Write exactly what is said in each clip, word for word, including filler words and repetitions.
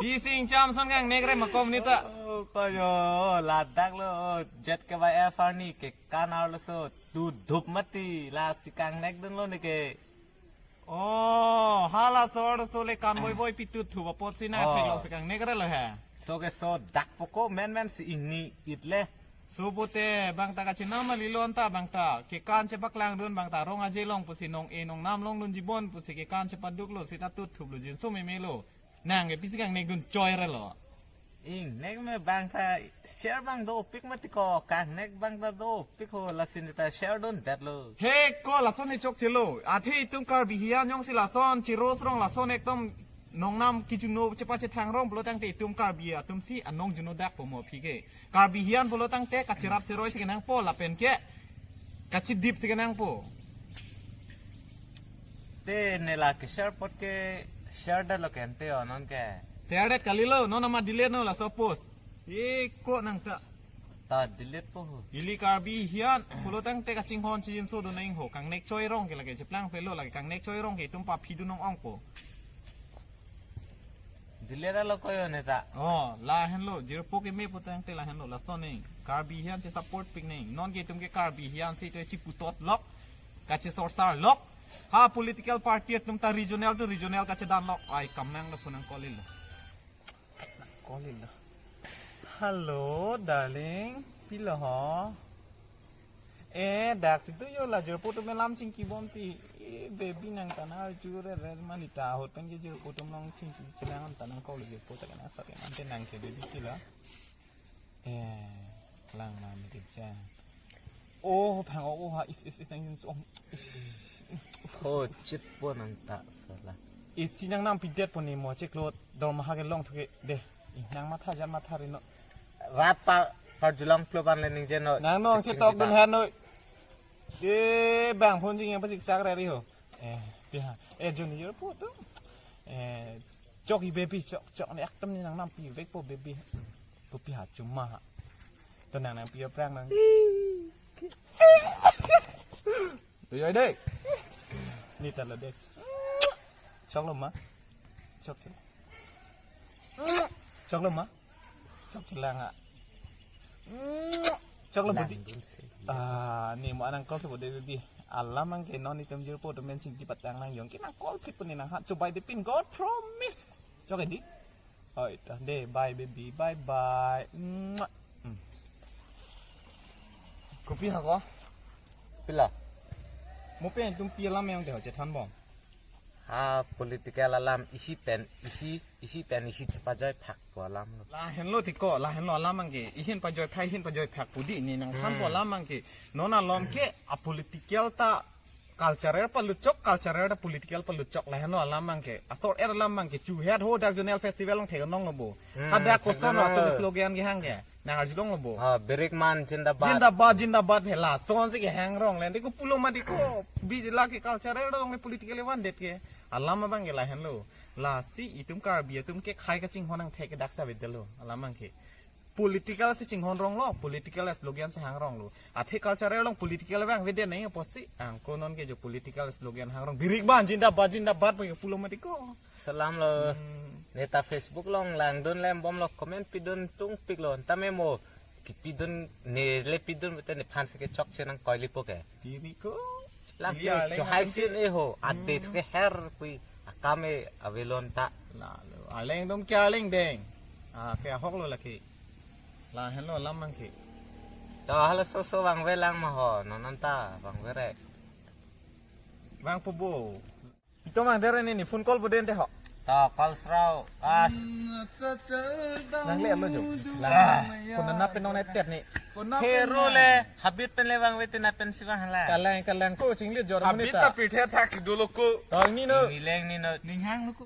Pi si ingcham ason kangnek re ma kom neta. Oh, koyo, ladak lo, Z K Y F arni kekan arloso, tu dhup mati, lasi kangnekdunlo neke. Oh, hala sor so le kan boi boi pi tu thup apotsi na Oh. theklongsi kangnek re lo he. So ke so dak poko men men si ingni itle. So pute bang ta kachinam alilo anta bang ta kekan chepaklangdun bang ta rong aje long pusi nong e nong nam longdun jibon pusi kekan chepaduklo sita tu thuplo jinso memelo. Nang ke pi si kangnekdun choi re lo. Ingnek me bang ta share bang dopik mati ko, kangnek bang ta dopik ho, lasi neta share dundetlo. He ko lason he chokchelo. Athe itum Karbi hian jongsi lason chirosrong lason ekdom nongnam kijuno chepachethang rong pulo tangte itum Karbi atum si anong juno dak po mo phi ke. Karbi hian pulo tangte kachirap chiroi si kenangpo lapen ke kachidip si kenangpo. Te nela ke share pot ke share detlo ke ante o non ke. Share det kalilo, non ama delete no laso post. E ko nang ta. Ta delete po ho. Ili Karbi hian pulo tangte kachinghon chijinso do nang ho. Kangnek choi rong ke lake cheplang pelo lake kangnek choi rong ke itum paphi dunong ongpo. Delete lo koyo neta. Oh, lahenlo, jirpo keme pu tangte lahenlo, lason neng. Karbi hian che support pik neng. Non ke itum ke Karbi hian si to chiputot lok, kachesorsar lok. Ha political party atum ta regional to regional kachedan lok. Ai kam nang lo phone nang call lo. Call lo. Hello, darling. Pilo ho? Eh, dak situ yo la jirpo atum alam chingki bom ti. Eh, baby nang ta nang arju re re mani ta ahut pen ke jirpo atum along chingki chelang ta nang call jirpo ta kana sa ke mante nang ke baby kila. Eh, lang ma mi dikja. Oh, phang oh, oh, ha, is, is, is, nang is, oh, is. Ho, chit po nang ta sala. Isi nang nang pidet po ni mo chek lo dorma ha ke long thuke de. Ih, nang matha jan matha rino. Rat pa, pa julang plo ban le ningje no. Nang nong chetok dun han noi. De bang phone jing yang pasik sak re ri ho. Eh, piha. Eh, junior po tu. Eh, chok i baby, chok, chok ni aktam ni nang nang pi vek po baby. Ko piha chuma ha. To nang nang pi prank nang. To yoi dek. Ni talo dek. Chok lo ma. Chok chok. Chok lo ma. Chok chelang a. Chok lo budi. Ah, ni mo anang call ke budi baby. Alam ang ke non itum jirpo atum men chingki patang nang yong ke nang call phit puni nang ha. Chubai de pin God promise. Chok edi. Oi, ta de bye baby, bye bye. Mwah. Hmm. Kopi ha ko? Pila? Mo pen itum pi alam yang de ho chethan bom. Ha political alam isi pen isi isi pen isi chepajoi phak po alam lo. Lahenlo tiko, lahenlo alam ang ke. Ihin pajoi phak, ihin pajoi phak pudi ni nang than po alam ang ke. Non alom ke a political ta cultural paluchok, cultural ta political paluchok lahenlo alam ang ke. Asor er alam ang ke. Chuhet ho dak zonal festival ang thek nong lo bo. Hmm, hadak koson thek lo. Atum slogan ke hang ke. Nang arjulong lo bo. Ah, Birik Man Jindabad. Jindabad, Jindabad phela. Son si ke hang rong len. Deko pulo ma deko. Bi la ke cultural dong le political evan det ke. Alam abang ke lahenlo. Lasi itum Karbi atum ke khai kachinghon ang thek ke dak sa vedelo. Alam ang ke. Political si chinghon rong lo, political slogan si hang rong lo. Athe cultural long political bang vede nai posi. Ang konon ke jo political slogan hang rong. Birik Man Jindabad, Jindabad pake pulo ma deko. Salam lo. Hmm. Neta Facebook long langdun lem bom lo comment pidun tungpik lo. Tame mo kipidun ne le pidun bete nephan si ke chokche nang koi lipo ke. Piri ko. Lang Ili ke arleng chohai atum sin ke. Eh ho. Ade Hmm. thu ke her pui akam e avelon ta. Lalo. Arleng atum ke arleng deng. Ah, ke ahok lo laki. Lahenlo alam ang ke. To halaso so vangve lang ma ho. Non anta vangve re. Vang po bo. Itum ang dere ni, ni phone call buden te ho. To call srau. As. Nang le alo jo. La. Kuna na pen nong netet ni. Heru le habit pen le vangve te na pen si vang hala. Kalang kalang ko chinglit jor Habit monita. Ta pithe thak si dolo ko. To ni no. Ni leng ni no. Ninghang lo ko.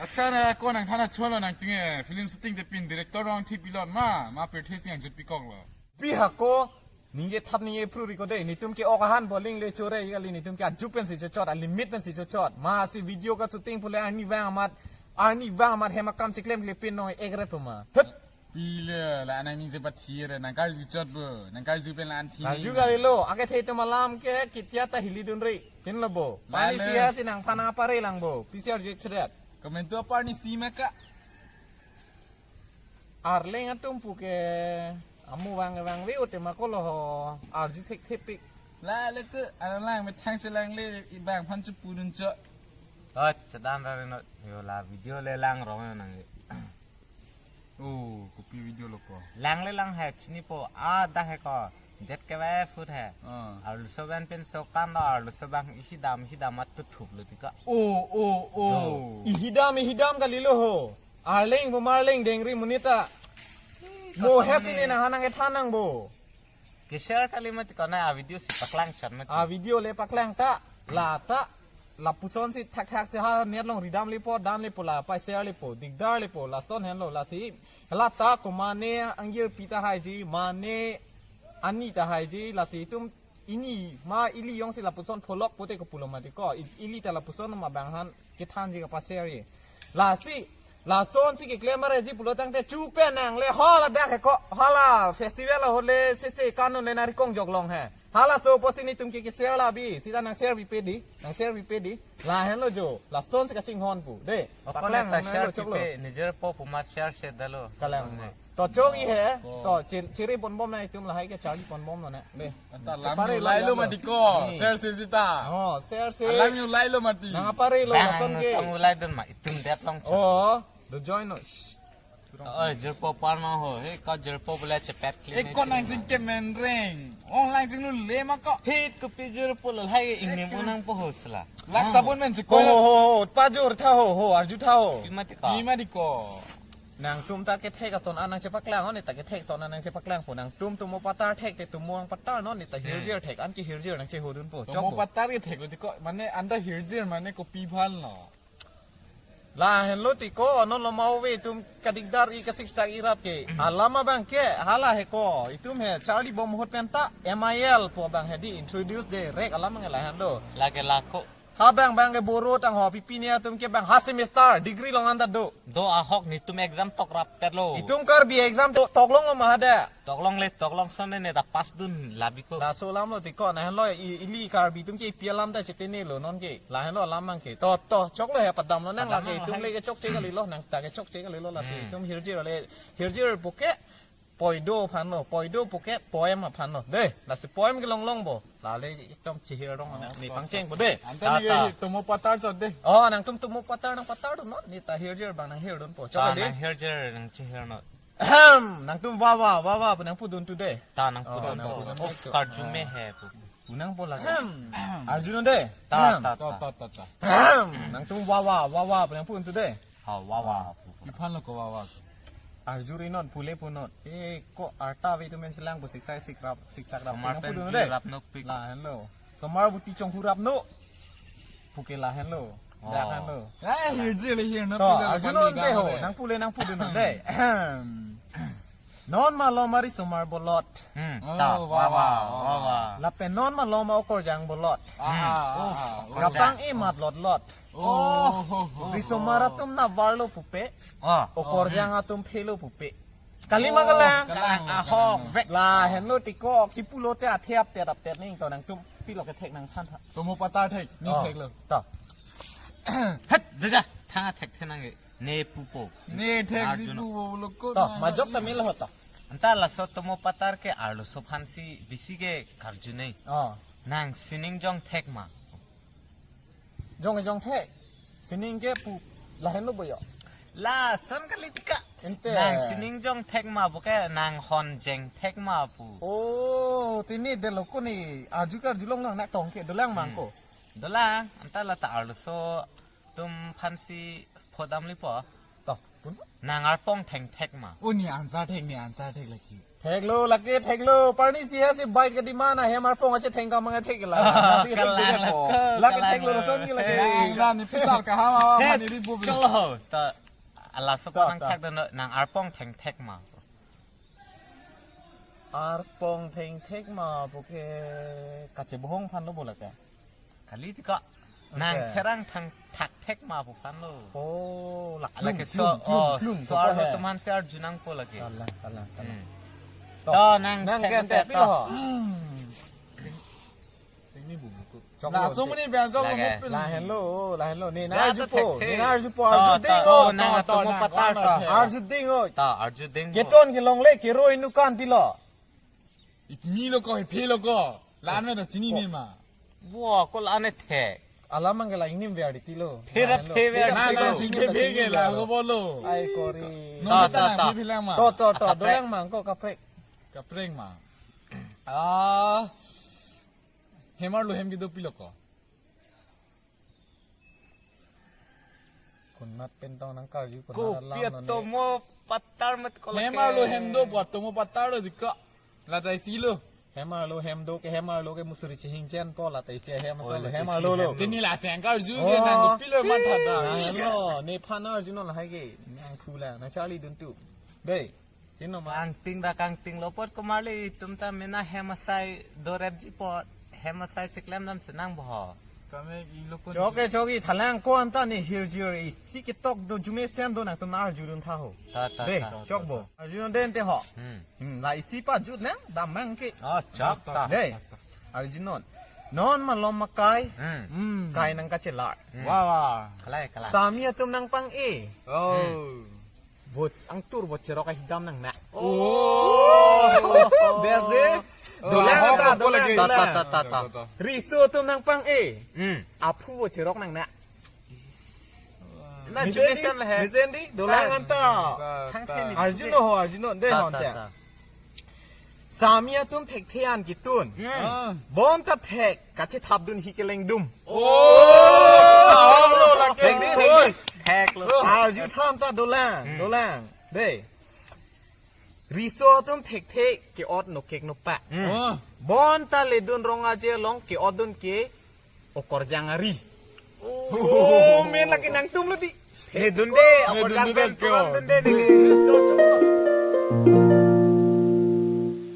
Acha na ko nang thana cholo nang tinge film shooting te pin director rong thi pilon ma ma pithe si ang jut pikong lo. Pi ha ko. Ningje thap ningje phru ri ko de, nitum ke ok ahan bowling le chore kali, nitum ke ajuk pen si chochot, a limit pen si chochot. Ma si video ka shooting pule arni vang amat, arni vang amat hem akam chiklem kle pin nong ek rep ma. Thut. Pile la nang ningje pathi re, nang karju chot bo, nang karju pen la an thi. Karju kali lo, ake the itum alam ke kitia ta hili dun re. Pinlo bo. Mane. Mane si ya si nangphan apare lang bo. P C R jek thedet. Komentu apar ni si maka. Arleng atum puke amu vang vang ve ute ma kolo ho. Arju thekthepik. La le ke arlang methang chelang le ibang phan chepudun cho. Oh, chedan ra reno. Yo la video le lang rong nang. Oh, kopi video lo ko. Lang le lang hai chinipo. Ah, dak hai ko. Jet ke bai food hai. Ah. Arloso pen pen sokan do arloso bang ihidam ihidam at tuthup lo tika. Oh, oh, oh. Ihidam ihidam kalilo ho. Arleng bo marleng dengri monit ta. Mo kosong het ne. Sini nang hanang ethan nang bo. Ke-share kali mati kona a video si paklang chan mati. A video le paklang ta. La ta. Lapuson si thakthak si ha net long ridam lipo, dam lipo, la pai share lipo, dikdar lipo, lason henlo, lasi. Hala ta ko mane angjir pi ta haiji, mane ani ta haiji, lasi itum ini ma ili jongsi lapuson pholok pote ko pulo mati ko, i-, ili ta lapuson ma bang han kethanji kapa share. Lasi, lason si keklem areji pulo tangte chupe nang le hala dak hai ko, hala festival ahut le sese kanun le nari kongjok long hai. Halaso pusi netum ke ke-share la bi, sita nang share bi pe di, nang share bi pe di. La henlo jo, lason si kachinghon pu. De, okon paklang ta nang share lo choklo. Pe, nijer po pumat share share dalo. Kalang. Okon ne. To chok i he, oh. To chir-, chiri ponbom na itum lahai ke charli ponbom no ne. De. Anta lam pare ni ulai lo lo mati ko, ni. Share si sita. Oh, share si. Alam ni ulai lo mati. Nang apare lo, bang lason ke. Tang ulai dun ma, itum det long. Oh, do join no. Shh. Oi, jirpo parma ho. He, ko jirpo bole chepet kli. Eko nang sing ke menreng. Ong lang sing lu le ma ko. He, kopi jirpo lo hai ingni mo nang po ho sela. Lak sabun men si ko. Ho, ho, ho, ho. Pajur tha ho, ho, arju tha ho. Pi mati ko. Pi mati ko. Nangtum ta kethek ason an nang chepaklang, ne ta kethek ason an nang chepaklang po. Nangtum tomo patar thek te tomo ang patar non, ne ta hirjir thek, an ke hirjir nang chehodun po. Tomo chok po. Patar kethek lo ti ko, mane anta hirjir mane kopi bhal no. La henlo ti ko, non lo mau ve itum kadikdar i kasiksak irap ke. Alam abang ke, hala he ko. Itum he, charli bom hut penta, M I L po bang he di introduce de, rek alam abang la henlo. Lake lako. Ha bang bang ke boro tang ho, pipini atum ke bang, ha semester, degree long anta do. Do ahok netum exam tok rap pet lo. Itum Karbi exam to-, tok long ma hada. Tok long le, tok long son ne ta pass dun labi ko. Laso alam lo ti ko, na henlo i-, ili Karbi atum ke ipi alam ta chetene lo non ke. La henlo alam abang ke. To, to, chok lo he padam lo nang. Padam lake lo itum hai. Le ke chokche kali lo, nang ta ke chokche kali lo lasi. Hmm. Itum hirjir le, hirjir po ke poido aphan lo, poido po ke poem aphan lo. De, lasi poem ke long long bo. La le ekdom chihir rong na, oh, ne to, pangcheng to. Bo de. Anta ta, ni ta. Tomo patar chot de. Oh, nangtum tomo patar nang patar do no, ne ta hirjir bang nang hirdun po. Chok ta de. Nang hirjir nang chihir no. Ahem, nangtum wawa, wawa, pu nang pudun tu de. Ta nang pudun. Oh, nang pudun. Of karju me hai pu. Pu nang po lake. Ahem. Arjun de. Ta, ahem. Ta, ta, ta, ta, ta. Ahem. Nangtum wawa, wawa, pu nang pudun tu de. Ha, wawa. Iphan lo ko wawa. Arjuri non, pule pu non. Eh, ko arta ve tu men selang pu siksa sikrap, siksak rap. Somar nang pen pudun tu de. Rap nok pik. La henlo. Somar buti chonghu rap no. Puke la henlo. Oh. Dak henlo. Eh, hirjir le hir no. To, pudun Arjun pali non te ho, bang de. Nang pule nang pudun non de. Ahem. Non malom ari somar bolot. Hmm, oh, ta, wawa, wawa, wawa. Lapen non malom okorjang bolot. Ah, hmm. Ah, ah, ah. Kapang e mat lot lot. Oh, ho, ho. Risomar atum navar lo pupe. Ah. Okorjang atum phelo pupe. Kalima kalang. Oh, kalang, kalang, ahok, kalang. Vek. La henlo ti ko, kipulo te athe apter apter ning to nangtum pilo kethek nang than tha. Tomo patar thek, ni oh, thek lo. To. Het, deja. Thang thek the nang e. Ne pupo. Ne thek si Arjun. Pupo lo ko. To, na majok ta mil ho to. Anta laso tomo patar ke arloso aphan si bisi ke karju nei. Oh. Nang sining jong thek ma. Jong jong thek. Sining ke pu lahen lo boyo. Lason kali ti ka. Ente. Nang sining jong thek ma bo ke nang hon jeng thek ma pu. Oh, tini de lo ko ni arju karju long nang nak tong ke dolang mang ko. Hmm. Dolang, anta la ta arloso atum aphan si phodam lipo. To, pun? Nang arpong thengthek ma. Oh, ne answer thek, ne answer thek lake. Thek lo, lake thek lo. Parni si ha si bike ka demand ahem arpong ache thengkam mang thek la. Nasi thek kalang thek po. Lake kalang thek lo, lo. Lason ke lake. Nang, nang, ni pisar ka ha, ha, ha, thek. Ni di bu. Cholo, ta, ala so ta, nang ta. Thek do no, nang arpong thengthek ma. Arpong thengthek ma pu ke kachebohong aphan lo bo lake. Kali ti ka. Nang okay. Therang thang thakthek ma pu aphan lo. Oh, lak lake klung, so, klung, oh, klung, so arlo klung, atum aphan si arju nangpo lake. Kalang, kalang, kalang. Hmm. To, to, nang nang thek kente thek pilo to. Ho. Hmm. Ini bu buku. Choklo. Laso amonit pen choklo. Lage. Mupil. Lahenlo, lahenlo. Ne, ja, na arjupo, thekthe. Ne na arjupo, to, arju to, ding to, o. Nang to, atomo nang patar to. Arju ding o. Ta, arju ding o. Ketron kelongle, kero inut ko-an pilo. Ikni lo ko, iphe lo ko. La-an me to chini me ma. Bo, ko la-an thek. Alam mang ke la ingnim ver di tilo. Phera, lahenlo. Phera, phera, na, na, phera. Si phe, phe ke la, ko bolo. Ai, kori. No, ta, ta, ta, ta. Phe, phe lang ma. To, to, to, kaprek. Dolang ma, ko kaprek. Kaprek ma. Ah. Hem arlo hem kedo pilo ko. Konat pen tong nang karju, konat alam. Kopi none. Atomo patar met ko lake. Hem arlo hem do pu atomo patar lo di ko. Lata isi lo. Hem arlo hem do ke hem arlo ke musuri chehing chen po lata isi hem. Oh, asal lata hem isi arlo lo. Hem do. Tini la seng karju ke nang kopilo matha da. Nang lo, nephan arju non lahai ke. Nang phula, nang charli dun tu. Dei. Chino ma. Kangting ra kangting lo apot komarli itum ta mena hem asai dorepji apot hem asai chiklem dam senang bo ho. Kame ilo kon. Choke choki thalang ko-an ta ne hirjir isi ketok do jume sen do nangtum arjudun tha ho. Ta, ta, dei, ta. Chokbo. Arjudun den te ho. Hmm. Hmm, la isi pajut nang damang ke. Oh, chok ta. Dei. Arjudun. Non malom makai. Hmm. Hmm. Kai nang kachelar. Hmm. Wa, wa. Kalai, kalai. Sami atum nangpang-e. Oh. Hmm. Bo angtur bo cherok ahidam nang na. Oh. Bes de. Oh, dolang anta, dolang, dolang. Ta, ta, ta, ta, ta. Riso atum nangpang-e. Hmm. Aphu bo cherok nang na. Na mesen di, jumesan le he. Mesen di, dolang anta. Ta, ta. Thang theni. Arjudun ho, arjudun de. Ta, ho ta, anta. Ta. Sami atum thekthe an ketun. Hmm. Ah. Bonta thek kachethapdun hi kelengdum. Oh! Thek di, thek di. Thek lo. Arju tham ta dolang, hmm, dolang. Dei. Riso atum thekthe ke-ot nokek nopak. Hmm. Oh. Bonta ledun rong aje along ke-otdun ke okorjang ari. Oh, men lake nangtum lo di. Ledun de, okorjang pen ko. Ledun de, ledun de. Riso chok.